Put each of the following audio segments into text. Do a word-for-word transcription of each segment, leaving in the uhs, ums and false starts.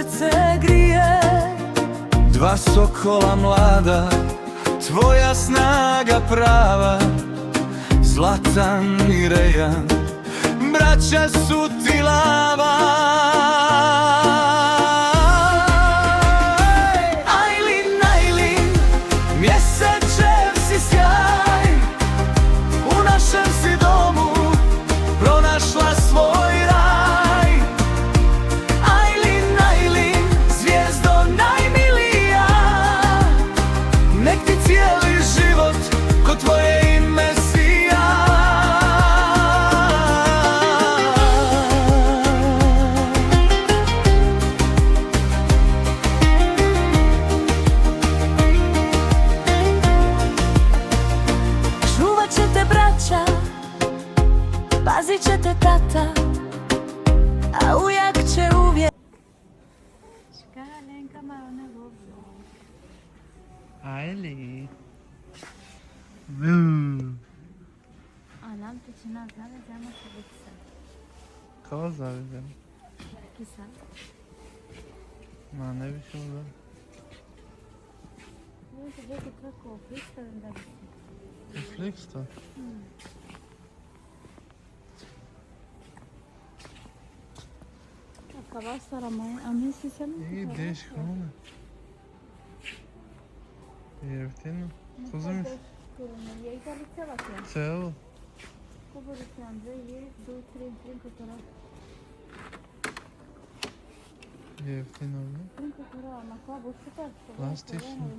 Srce grije, dva sokola mlada, tvoja snaga prava, Zlatan i Rejan, braća su ti lava. Ajlin, Ajlin, mjesečev si sjaj, u našem si domu pronašla svoj raj. Ajlin, Ajlin, zvijezdo najmilija, nek ti cijeli život ko tvoje ime sija. Čuvat će te braća, pazit će te tata, a ujak će uvijek. Škaren, kamarone vovlo. Ajli. Vu. Alam te čina zaveze, ama se već sad. Kao zaveze? Ki sad? Ma, ne više ovdje. Ovo se već kako fliksta da bi se. Fliksta? Hmm. Akava sar, ama, ama si sam. I deš kruna. Jeftino. Kuzum. Deš kruna. Je i dali cela cela? Celo. Kobor islam, dve, je, dve, tri, tri kotora. Jeftino, ne? Tri kotora, ama kova boš kotora. Plastično.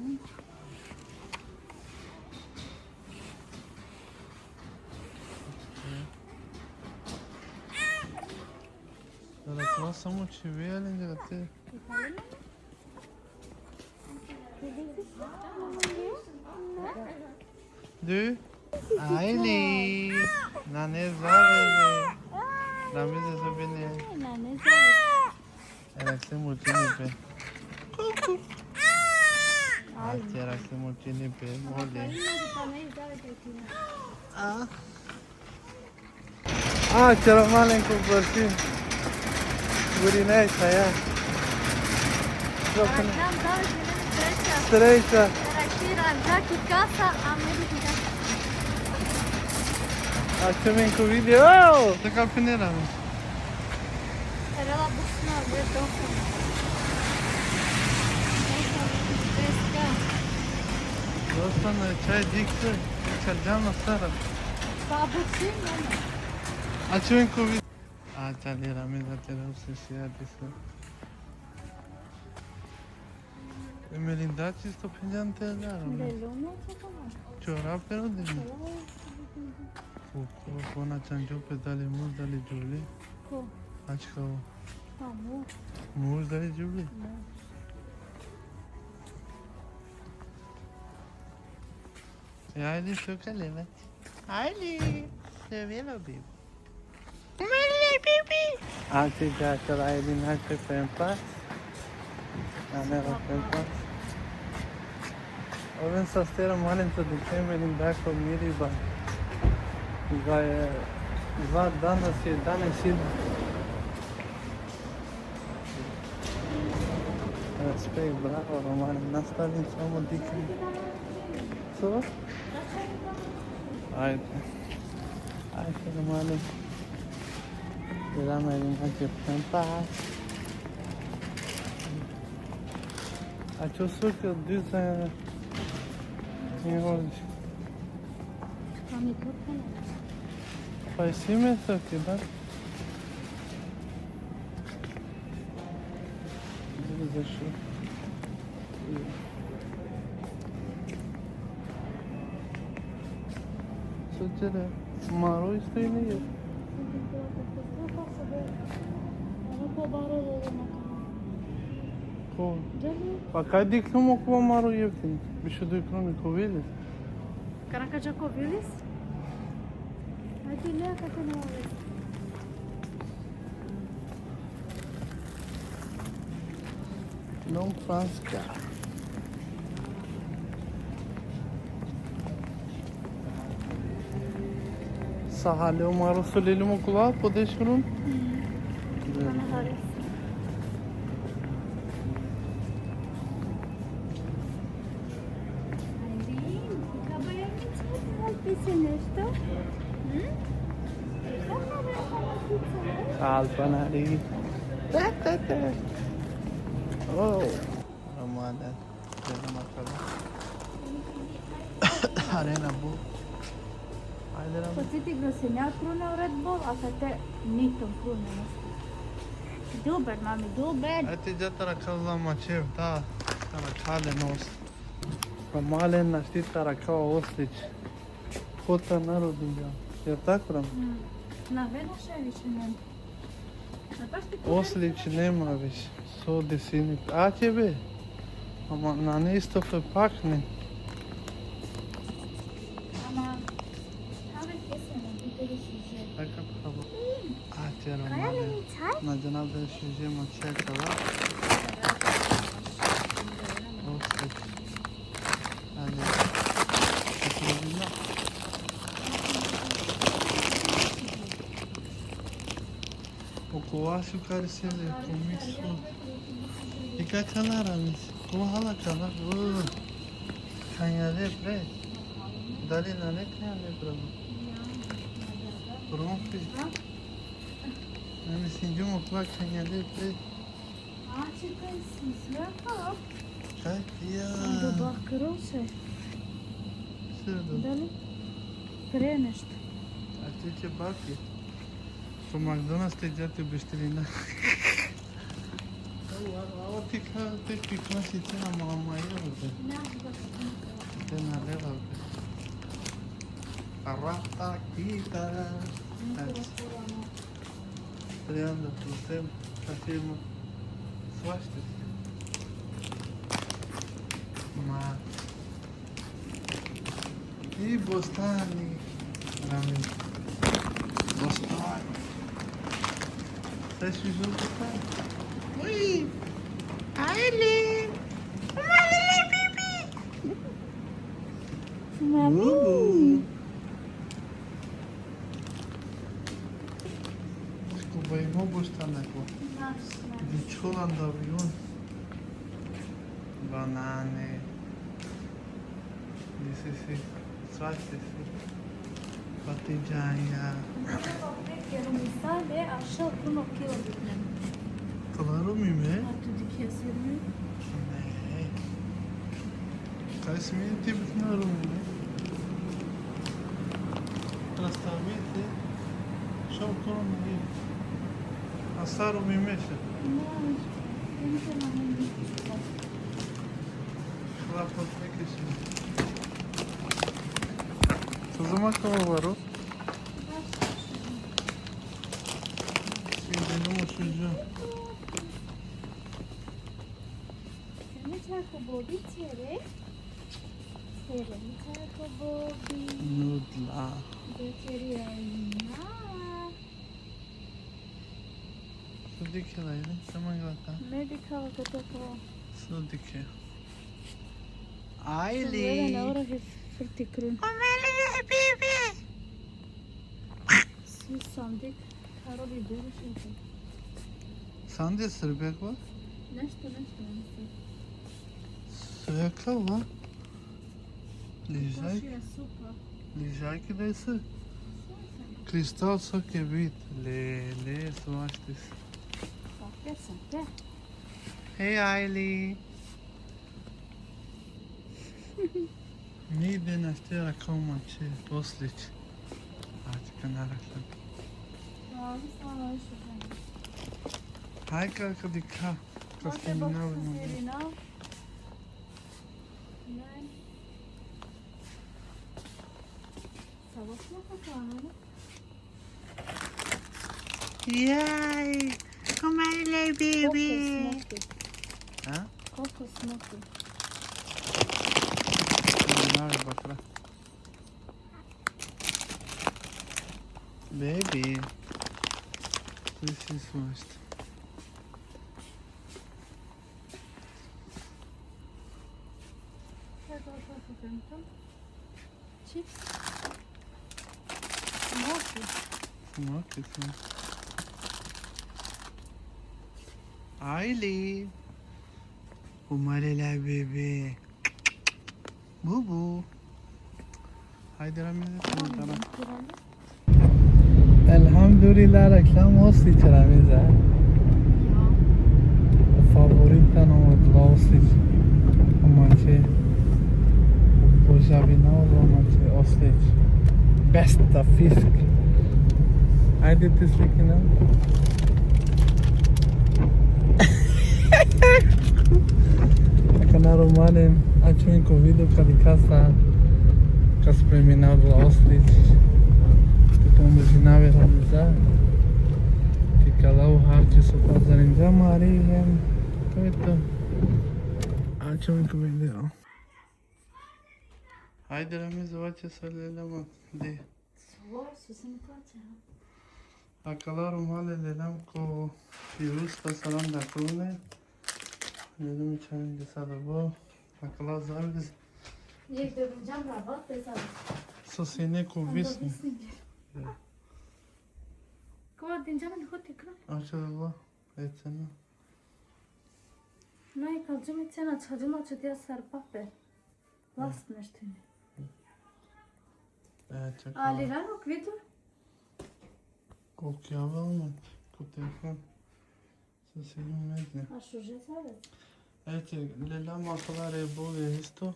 Dala kova samo čhivija, ali da te. Dü? Ajli. Nane zaveze. Ramize sobine. Nane zaveze. Era se mučini pe. Ajli. Ati era se mučini pe, mole. A. A, čera malen ko pršin. Guri naj thaja. Rakam da, sreća. Sreća. Rakira, džaki kasa, a me bi kasa. A čumen ko video. Taka pinera. Rela busna, ve dosta. Dosta na čaj dikte, čaj džana sara. Pa bučin, mama. A čuven ko vi-, a, čali, Ramiza, tera obsesija disa. E, Melinda čisto phenđan te ađar, ne? Delo, no, čekamo. Čorap, pero delo. Čorap. Ko, ko, ko na čanđo pe, dali muž, dali džuvli. Ko? Ačka o. Pa, muž. Muž, dali džuvli? Muž. E, Ajli, so kale, ne? Ajli, se velo, bibi. Ajli, bibi. Ači dža kala Ajli naše pempa. Nane o pempa. Oven sa stera malen to dikhe Melinda ko miriba. Dva, dva dana si, dana si. Respekt, bravo, Romane, nastavim samo dikhen. Co? Ajde. Ajde, Romane. Idemo, idemo, ajde, pa. A čo su ti od dizajna? Ne voliš? Pa mi to. Pa isi me sa ki, da? Zašto? Sočere, maro isto ili je? Ko? Pa kaj dikhlum okova maro jeftin? Više duj kroni ko Vilis. Kana ka dža ko Vilis? Ajde, ne, kako ne voliš? Non Franska. Sa hale o maro so lelum okola, po deš krun? Kana hale. Alpanari. Te, te, te. Oh. Ramadan. Dedim bakalım. Arena bu. Ajde, Ramadan. Početi grosenja krune u Red Bull, a sad te nitom krune nešto. Dobar, mami, dobar. Ajde, ja tara kala mačev, da. Tara kale nos. Pa malen našti tara kao Oslić. Kota narodinja. Jel tako, Ram? Mm. Na, vedno še više nema. Na, baš ti Oslić nema više. So desini. A tebe? Ama nane isto fe pakne. Ama, kave kese na, bi te više. Taka pravo. A te Kaja romane. Li taj? Na džana da še žemo čekala. Oslić. Ajde. Otvorimo. Okova su karisele, komiso. I ka čala ramis. Ko hala čala. O. Kanja de pre. Dali nane kanja de pre. Profi. Nane sinđum okova kanja de pre. A, čekaj, si zraka? Kaj? Ja. Onda bakroše. Sve da. Dali? Pre nešto. A ti će baki. Po McDonald's te džati bištirina. Ovo ti ka, te pikla si cena mama je ovde. Te na leva ovde. Rata kita. Znači. Trianda plus M, ka filmu. Svašta si. Ma. I Bostani. Rami. Bostani. Stai sui Bostani? Ui! Aile! Aile, bibi! Mami! Uhu. Ko bajmo Bostani ko. Naš, naš. Dičholan da avion. Banane. Disi si, svašta si. Patidžanja. Neke rumisale, a šel puno kilo bitne. Kala rumime? A tu dikhesirmi? Ne. Kaj si mi ti bitna rumime? Rastavite. Šel puno mi. A sa rumime še? Ne, ne, ne, ne. Lapot neke su. Kızıma kavga var o. Şimdi ne uçucu? Seni çarpı Bobby Terry. Seni çarpı Bobby. Nudla. Terry ayına. Su dikhe, Ajli, samo glata. Me dikhava kate ko. Su dikhe. Ajli. Gledaj, na ora he frti krun. O mali bibi. Si sandik, karo bi beru šete. Sandi Srbija ko? Nešto, nešto, nešto. Sve kava. Ližaj. Košija supa. Ližaj ki da se. Kristal so ke bit. Le, le, svaštis. Sate, sate. Hej, Ajli. Nigde našti tara kao mače, Oslić. Ajde, ka na raklam. Pravi, stvarno više žena. Haj, ka, ka dikha. Ka Može, skandinavno. Bok se sirina. Ne. Savo smo kakao, ne? Jaj, come on, little baby. Kokos moki. Ha? Kokos moki. Mali batra. Baby. This is worst. Kako, kako, kako? Čips. Smoki. Smoki, smoki. Ajli. Umarela bebe. Bubu. Hajde, Ramiz, tara. Elhamdulillah. Duri la reklama Ostić, Ramiza. Favorita numero dva Ostić. Domaće. Obožavinava domaće Ostić. Besta fisk. Ajde te slikina. Akana Romane, ačujem ko video kad i kasa, ka spremina odla Ostić. Te pomožina ve Ramiza. Te kala o harče so pazarinđa mari hem. To je to. Ačujem ko video. Ajde Ramiza, vaće sa lelama. De. Svoj, so se ne plaća. Akala romane lelam ko Firusta saranda krune. Lelam i čaringe sa da bo. Akala zavez. Jek da vinđam rabat, te sad. So si neko Onda visni. Visni. Da. Kova dinđam li hoti kro? Ače da bo. E cena. Naj, kalđum i cena, čađum ače tija sar pape. Vlast nešto ne. E, čekaj. Ali rano kvitu? Koliko ja veoma, ko telefon. Sa sigurno ne znam. A šuže save? Eće, lelam akala Red Bull je isto.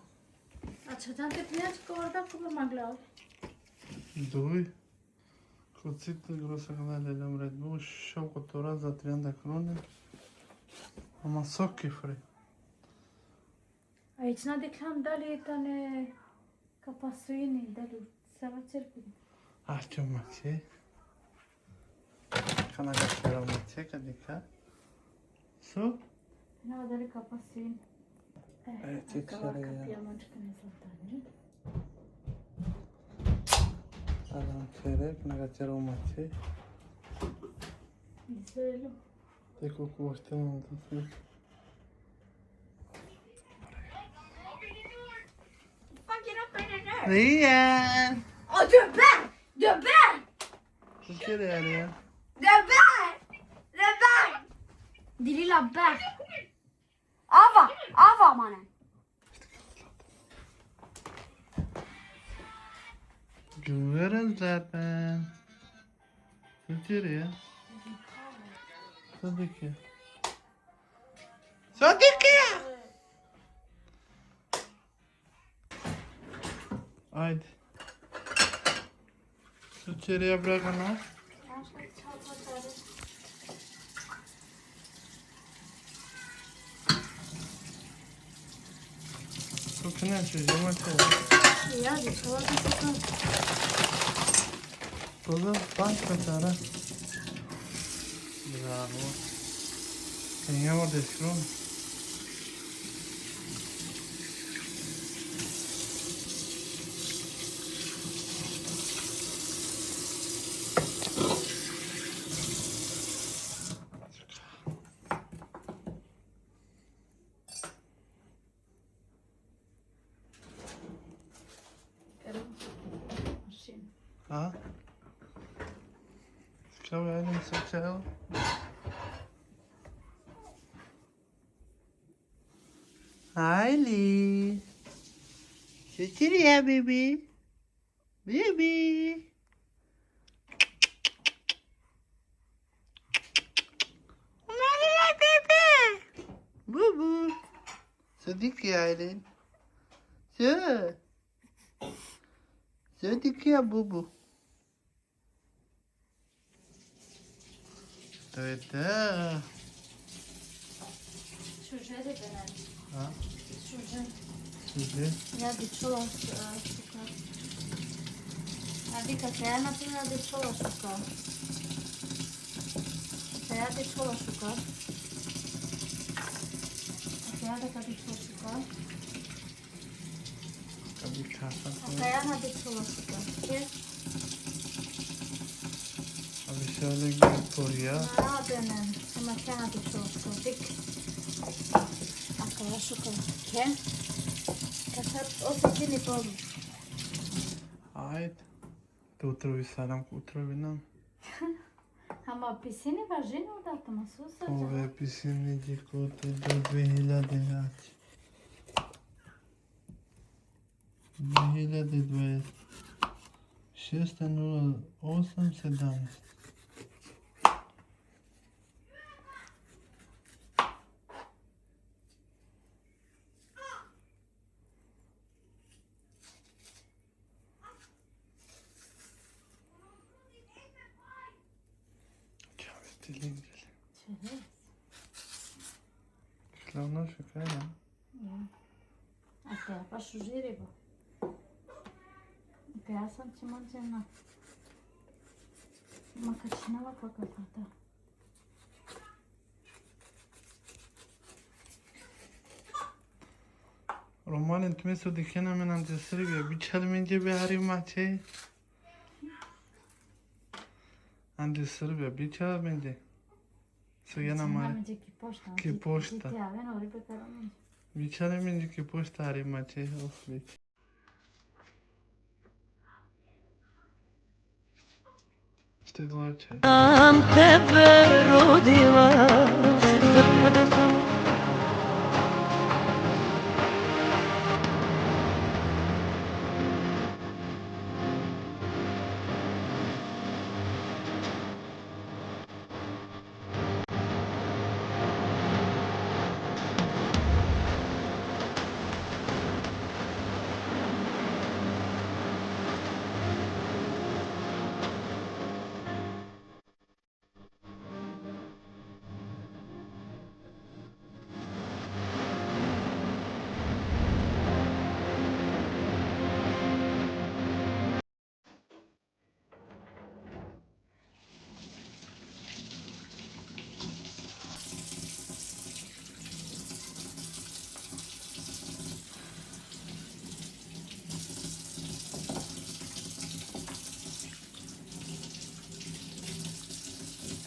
A čađan te pijač ko vrda ko bi magla? Duj. Ko City Gross akala lelam Red Bull, šel kotora za trianda krune. Ama so kifri. A ić na dikhljam dali tane kapasuini, dali sava čerpi. Ače mače. Kana ka čera mače, ka dikha. So? Na, dali kapasuini. E, e, akava čera ja. Kapija mačka ne zlatani. Adam čere, kana ka čera mače. Izvelo. Te ko ko ste on to. Rian. Oh, de ber! De ber! Što će Rian? De ber! De ber! Dili la ber! Ava! Ava, mane! Guveren zaten. Što će Rian? Što će? Só de quê? Haydi. Su içeriye bırakın ha. Su içine çocuğum açıyor. Ya, bir şey oldu. Todo pan katara. Bravo. Señor de Scrum. Ero. Mašin. A? Kao ja idem sa čelo. Ajli. Što će li ja, bebi? Bebi. Umarila, bebi. Bubu. Što ti kaj, Aiden? Što? Što ti kaj, bubu? To je to. Šuže, Benen. A? Šuže. Šuže? Ja bi čula, e, šukar. A vi kad ja, na primjer, bi čula šukar. Kad ja bi čula šukar. Kad ja da kad bi čula šukar. Kad bi čula šukar. Kad ja na bi čula šukar. Ke? Ali se ole gdje porija. A, Benen. Ama kaj na bi čula šukar. Dik. A kaj ja šukar. Ke? Kad sad osjećini polu. Ajde. Te utrovi salam, utrovi nam. Ama pisini važini u dato, ma su se. Ove pisini džikote do dve hiljade jači. Dve hiljade dvadeset šeste nula osam sedamnaest. Glavno šukar, a? Ja. A te ja pa šuži riba. Te ja sam će manđe na. Ma kačinava pa kakata. Romalen, tumen so dikhena amen andi Srbija, bičhal menđe be hari mače. Andi Srbija, bičhal menđe. So jena mare. Manđe ki pošta. Ki pošta. Te avena o ribe kara menđe. Bičhal menđe ki pošta hari mače, of, bič. Što je glače? Sam tebe rodila.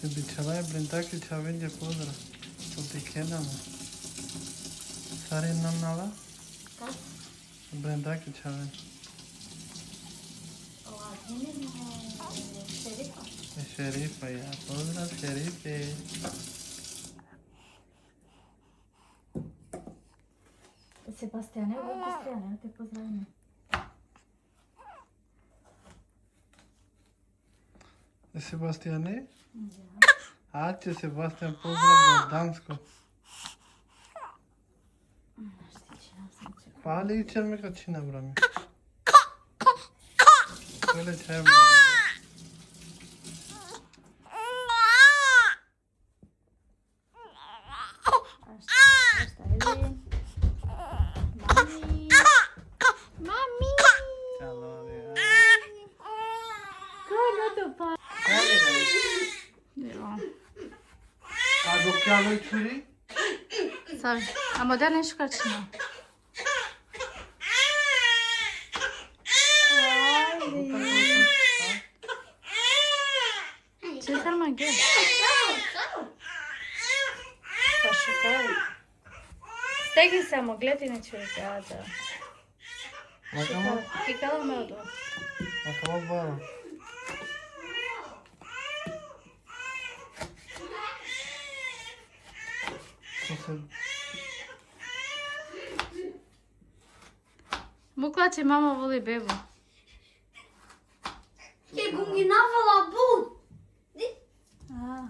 Te bičhava e brendake čhavenđe pozdrav. So dikhena amen. Sare nam nala? Kas? Brendake čhaven. O, a tine, e, Šerifa. E, Šerifa, ja. Pozdrav, Šerife. Sebastiane, o Sebastiane, te pozdravim. E, Sebastiane? Ja. Ače, Sebastian, pozdrav za Dansko. Našti će, ja sam će. Pali ičer me kačina, brami. Kole čaj, brami. Ašta, ašta, ili? Mami. Mami. Čalo, ja. Kako to pa? Jo. A dok ja već čuri? Savi. Amo da nešto kačina. Čekar mange. Pa šukar. Stegi samo, gledi ne čuje da. Makamo? Kikala me odo. Makamo baro. Ko se Mukla će mama voli bebu. Ke gungi na vala bu. A,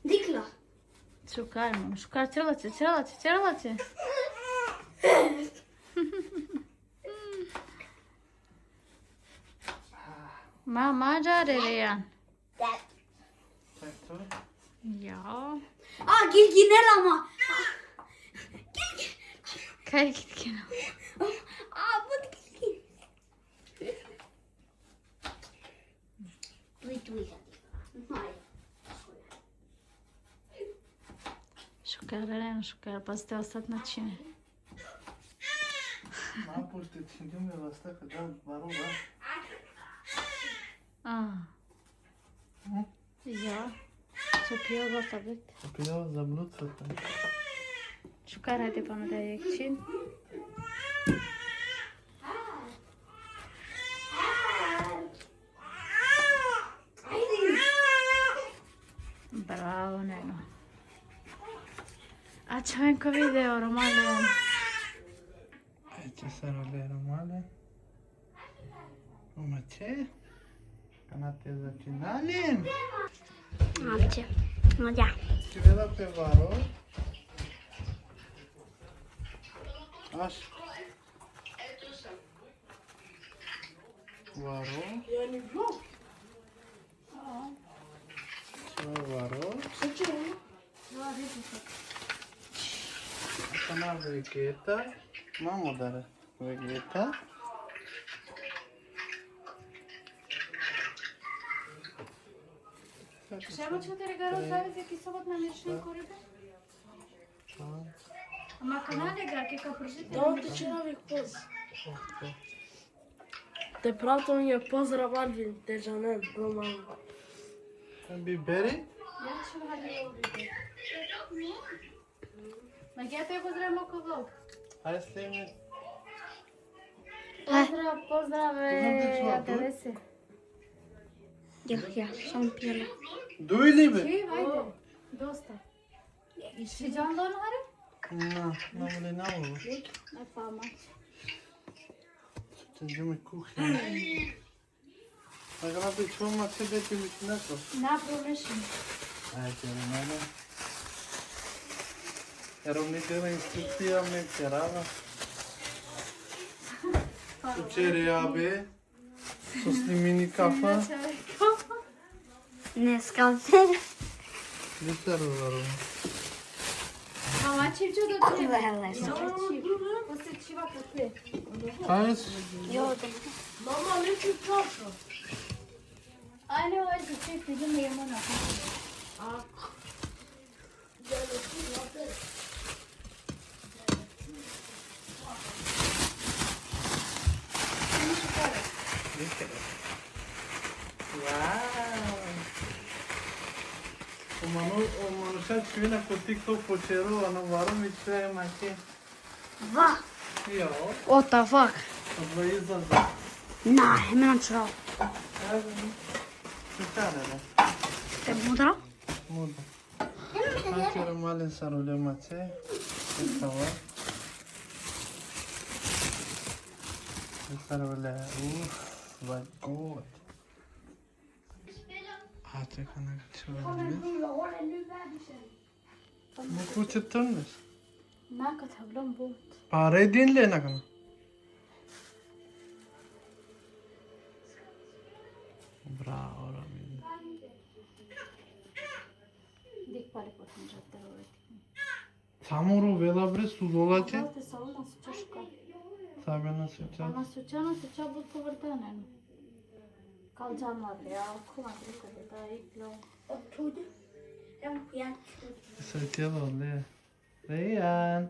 Dikla. šukar, mam, šukar, čerla će, čerla će, čerla će. Mama, džare, Rejan. Ja. A, gilginela ma. Kaj je kitkina? A, but gilgin. Tui, tui, sad. Maj. Šukar, Rejan, šukar, pa ste ostat na čine. Napušte, činđum me vasta kada baro da. A. Ja. So pio dva tablet. Pio za blutrat. Šukar, hajde pa me da jek čin. Bravo, Neno. A čaven ko video, Romalen. Ajde, sar ole, Romalen. Omače. Kana te začinalen. Amče. No ja. Čivela pe varo. Aš. Varo. Varo. Akana Vegeta. Mamo dare. Vegeta. Šemo čuti regaro zaveze ki sobotna mješan koribe? Ama kanale ga ke ka pržite. Dao ti će novi poz. Te pratim je pozdrav Alvin, te džanem, normalno. Biberi? Ja ću hadi o biber. Ma ja te pozdravim oko vlog. Aj, snimi. Pozdrav, pozdrav, e, adrese. Ja, ja, sam pjela. Duj li be? Či, ajde. Dosta. Či džan don hari? Na, na vole na ovo. E, pa mač. Te džime kuhne. Agora te čuvam mače deti mi neko. Na, promešam. Ajde, ne, ne. Jer oni dela instrukcija, me ćerava. Učere, abe. So snimini kafa. Nescafe. Nescafe. Ama čim ću da te. Lele. Posle čiva kafe. Kaj? Jo, da. Mama, neću čaša. Ajde, ovaj se čip, idemo, idemo na kafe. A. Wow. O manu, o manuša čuvena ko TikTok počero, ano varo mi čuje make. Va. Jo. What the fuck? Odvoji za za. Na, hemen čuo. Ajde. Čitane, da. Te mudro? Mudro. Ačero malen sarule mače. Sava. Sarule. Uf, my God. Ače kana čuo. Mo kuće turneš? Na, kad hablam but. Pa redin le na kana. Bravo, Ramin. Dik pale potun jatta ove. Samo ro vela bre, suzola će. Te samo na sučaš ka. Same na suča. Ama suča na suča but povrtane. Kal džanla bre, ako ma bre kada da iklo. Otude. Em kujat. Sa tjelo le. Rejan.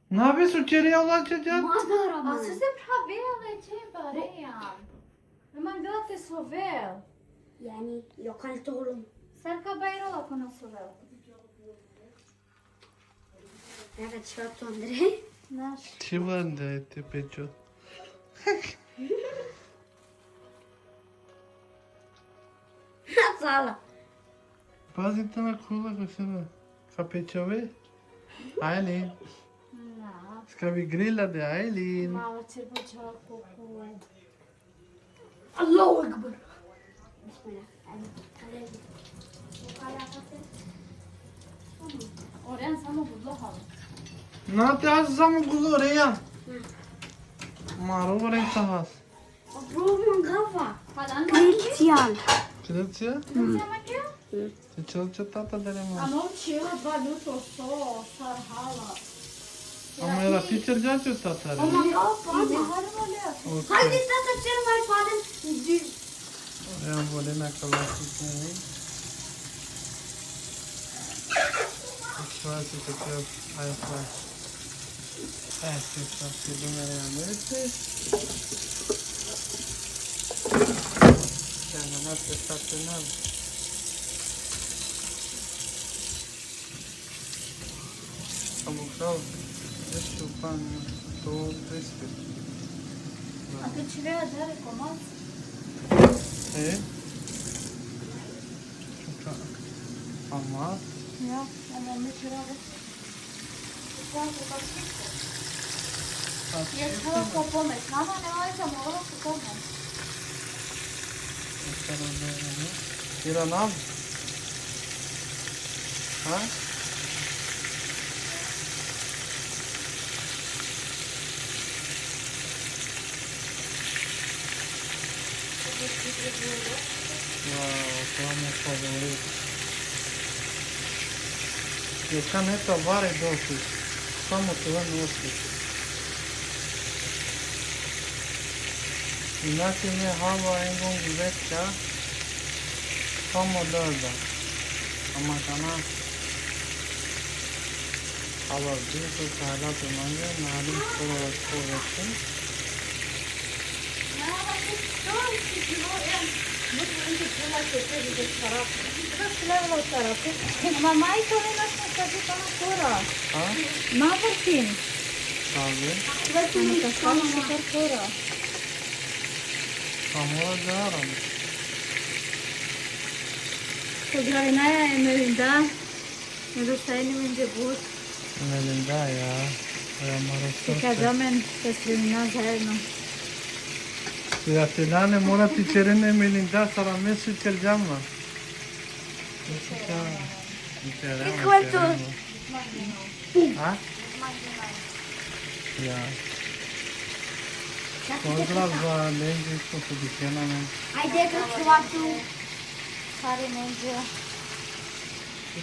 Na be sučeri ola čača. Madara. A su se pravila le čeba, Rejan. Mangela te sovel. Yani, jo kal tolum. Sar ka bajro ako na sovel. Ja ka čuo tu, Andre. Naš. Čuo, Andre, te pećo. Sala. Pazi te na kula ko se na. Ka pećove? Ajlin. Na. Ska bi grila de Ajlin. Malo će počela kuku. Allahu Ekber. Oren samo gudlo hal. Na te has samo gudlo, Rejan. Maro, Oren, ta has. Bro, mangava. Kristijan. Kristijan? Kristijan? Te čel će tata da ne može. Ama on će ova dva ljuto so, sar hala. Ama era ti ćer džan će tata, re. Ama kao pa. Okej. Hajde, tata, ćer maj palem. Ja volim na kalasi, ne. Šva se te ćer, aj, šva. E, se sad ti dumere amete. Ja, na nas se sad te nam. Samo kao, nešto pan to teste. A te čile adare komas? E? Čuka. Ama? Ja, ama mi čile adare. Kako, kako? Pa je to ko pomoć. Nama ne važno, moramo se pomoć. Ira nam? Ha? Wow, to je moj favorit. Neka ne te bare došli, samo te ven osli. Inače ne hava engon guvetka, samo dada. Ama kana hava bizo kala te mange, nalim skoro poveći. Mama, majko, ne znaš što ti tamo kura. A? Navrtim. Tabii. Navrtim. Navrtim. Kura. Samo da. Pozdravinaja e Melinda. Nego šta je ni menđe but. Melinda, ja. Ja mora. Ti kad omen se spremina zajedno. Ja te lane mora ti čerene Melinda, sara me su čerđama. Ikhle tu. A? Ja. Pozdrav za Lenđe što su dišena me. Ajde, kako tu. Sari Lenđe.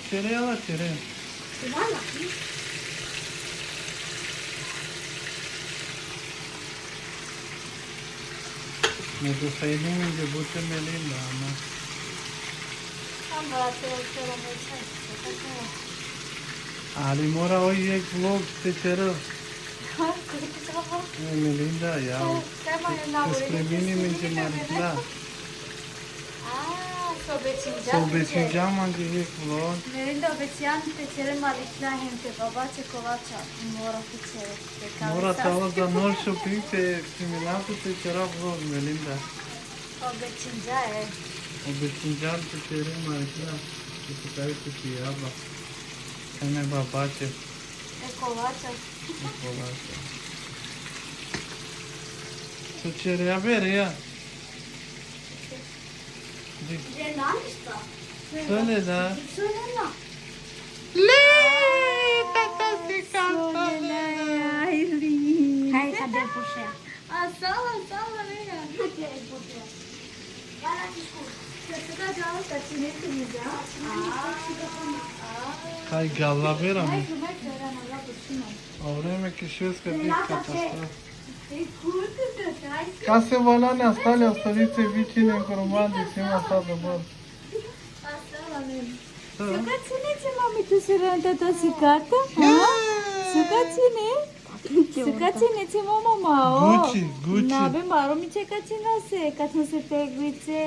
Čere, ala čere. Hvala. Me dosadini menđe bute Melinda, ama. Ama te, te la me čas, te la. Ali mora oj jek vlog te čere. Kako ti kava? E, Melinda, ja. Te, te ma je na. Te spremini menđe marikla. A, so obećinđa. So obećinđa mange jek vlog. Melinda, obećinđa te čere marikla hem te babaće kolača. Mora te čere. Mora tava za Norrköping te, te milatu te čera vlog, Melinda. Obećinđa e. Obećinđa te čere marikla. Te pokaži te pijaba. Hem e babaće. E kolača. E kolača. So čere, a bere, ja. Dži. Dže na ništa. Soledad. Soledad. Le, tata si kanta. Soledad, Aileen. Hajde, kad je pošeja. A, sala, sala, ne, ja. Kad je pošeja. Vana ti školu. Kad se da džala, kad si neće mi džala. A, a. Kaj gala bera mi. Majko, majko, era na gala počinam. A vreme ki Švedska je katastrofa. Ka se valjani, ostali, ostavice, vičini, koromandi, sima sa dobar. So ka čini će mami tu siranta ta sikata? Ha? So ka čini? So ka čini će mama mao? Gucci, Gucci. Na be maro mi će ka čina se, ka čina se pe Gucci.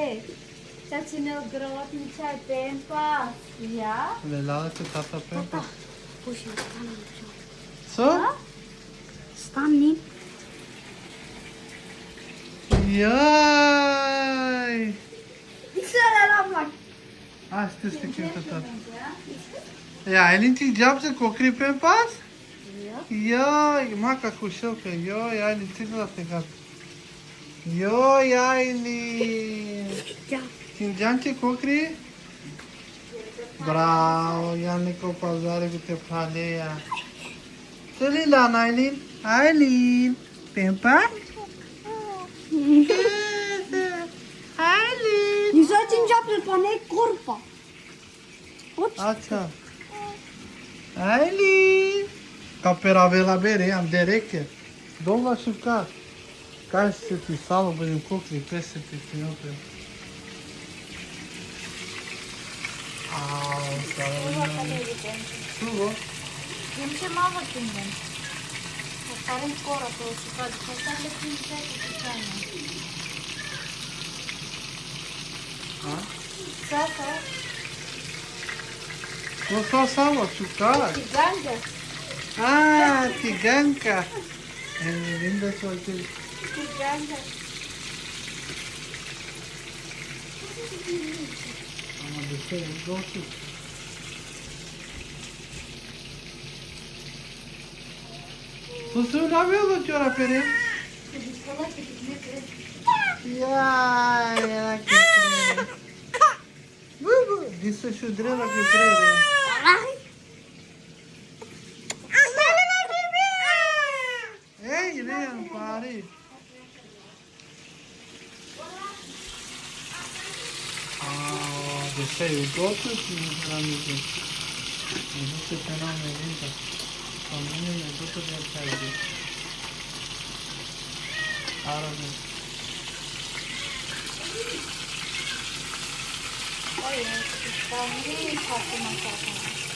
Ka čina grot mi čaj pempas. Ja? Lela će tata pempas. Tata, puši, stani. So? Ha? Stani. Jaj! Isele la mlak. A, stis te kin tata. Ja, Aileen, ti džab se kokri pempas? Ja. Jaj, ma ka kušel pe, joj, Aileen, ti da te kat. Joj, Aileen. Ja. Ti džan ti kokri? Bravo, ja niko pazari ku te phaleja. Celi lan, Aileen. Aileen. Pempa? Aileen. Nisam činđa pe pane korpa. Ača. Aileen. Ka peravela bere, jam dereke. Dola šuka. Kaj se ti salo, budem kokri, pese ti sinote. A, sa. Sugo. Jem će malo tingen. Parim kora to su kad, kad sam le tim čekaj. A? Sa, sa. Ko sa salo, šuka? Tiganja. A, tiganja. E, Linda, so te. Tiganja. Ama dese, došli. So se ulavelo čora pere? Ja, ja, Bubu, diso šudrela ke prere. Ej, Rian, pari. A, de se ju gotu ti rani. Eso se pena me linda. También me gusta de Arabi.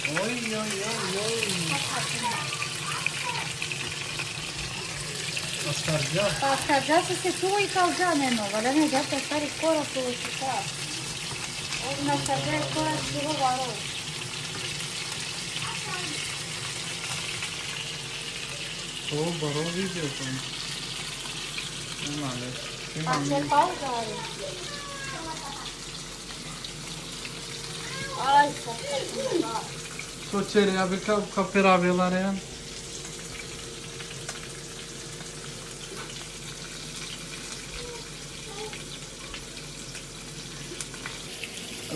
Oy, oy, oy, oy. Pastarja. Pastarja se se tu i kalja neno, valjani da te stari kora su učita. Odmah sarja kora su baro. O, baro video sam. Nema le. Ima. A se mi. Pauza ali. Aj, sa. So čere, ja bi ka, ka peravi la re.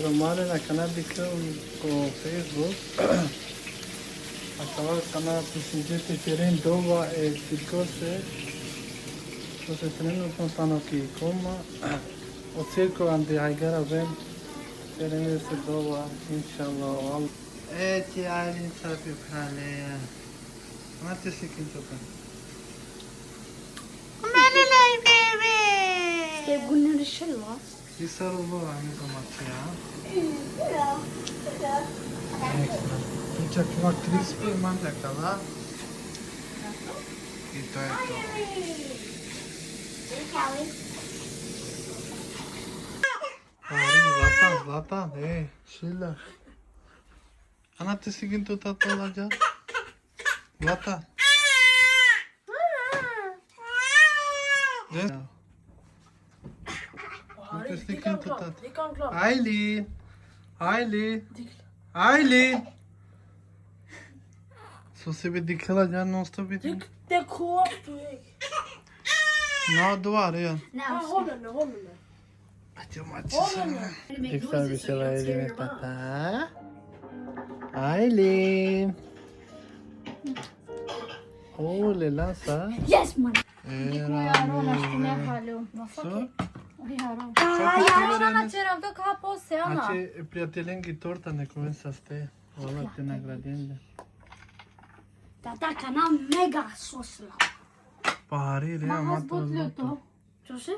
Romalen, akana dikhlum ko Facebook. Akava kana pisinđe te ćeren dova e cirkose. Sose trenutno tano ki koma. O cirko andi hajgara ben. Ćeren lese dova, inšallah, o Allah. E, ti Aylin sapi phale. Ma te sikin to ka. Mene laj bebe. Ste gunni rishel ma? Isar ulo ami to machi, ha? Ekstra. Pića kima crispy man da kala. I to je to. Ari, Zlatan, Zlatan, e, šila. Ana te sigin tu tato lađa. Zlatan. Ne? Ana te sigin tu tato. Ajli. Ajli. Ajli. Sose bi dikhlja lađa non stop bi. Dik, tek huwa tu ek. Na, duvar, ja. Na, hold on, hold on. Ađo mači sa. Dikh sa bi se la Aylin e tata. Aylin. O, lela sa. Yes, man. E, dik mo jaro, na što ne haljo. So? Oj, jaro. Aj, jaro, na čerav to ka pose, ama. Znači, prijateljengi torta nek oven saste. Hvala te nagradinđe. Tata, kana mega sosla. Pari re, ama to. Sose?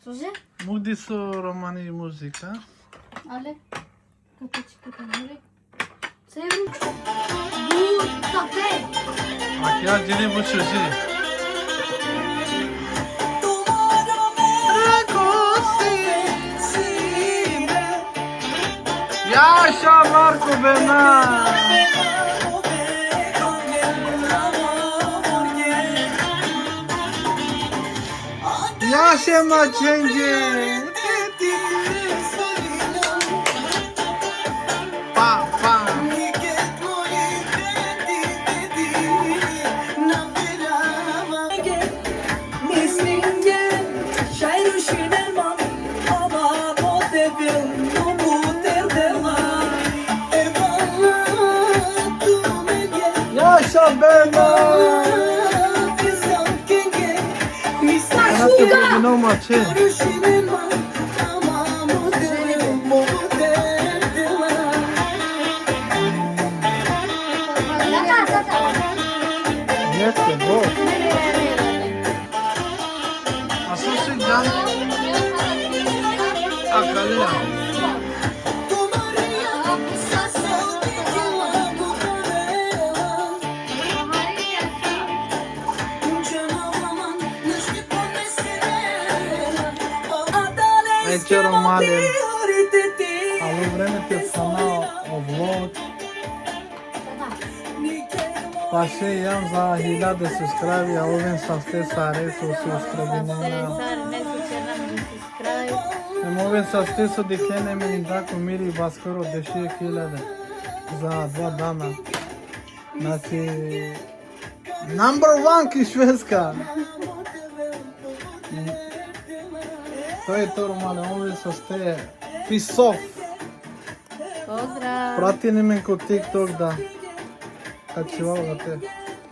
Sose? Muk diso romani muzika. Ale. Kate čekate, ale. Seru. Bu, kafe. Akija dili bu sose. Yaşa Marko Bena. Yaşa Maçenci. Pa, pa. Yaşa Bena! Ana te bubino mače. Jeste, bo. A so si džan? A kalina. Ej, čero mali. Alo vreme te tana o vlog. Paše jam za hiljade subscribe, a oven saste sare so subscribinena. Em oven saste so dikhlen amen, da ko miri baskoro deši hiljade za dva dana. Znači, number one ki Švedska. To je to, Romane, oven saste. Peace off. Pozdrav. Pratini men ko TikTok da. Kačiva te.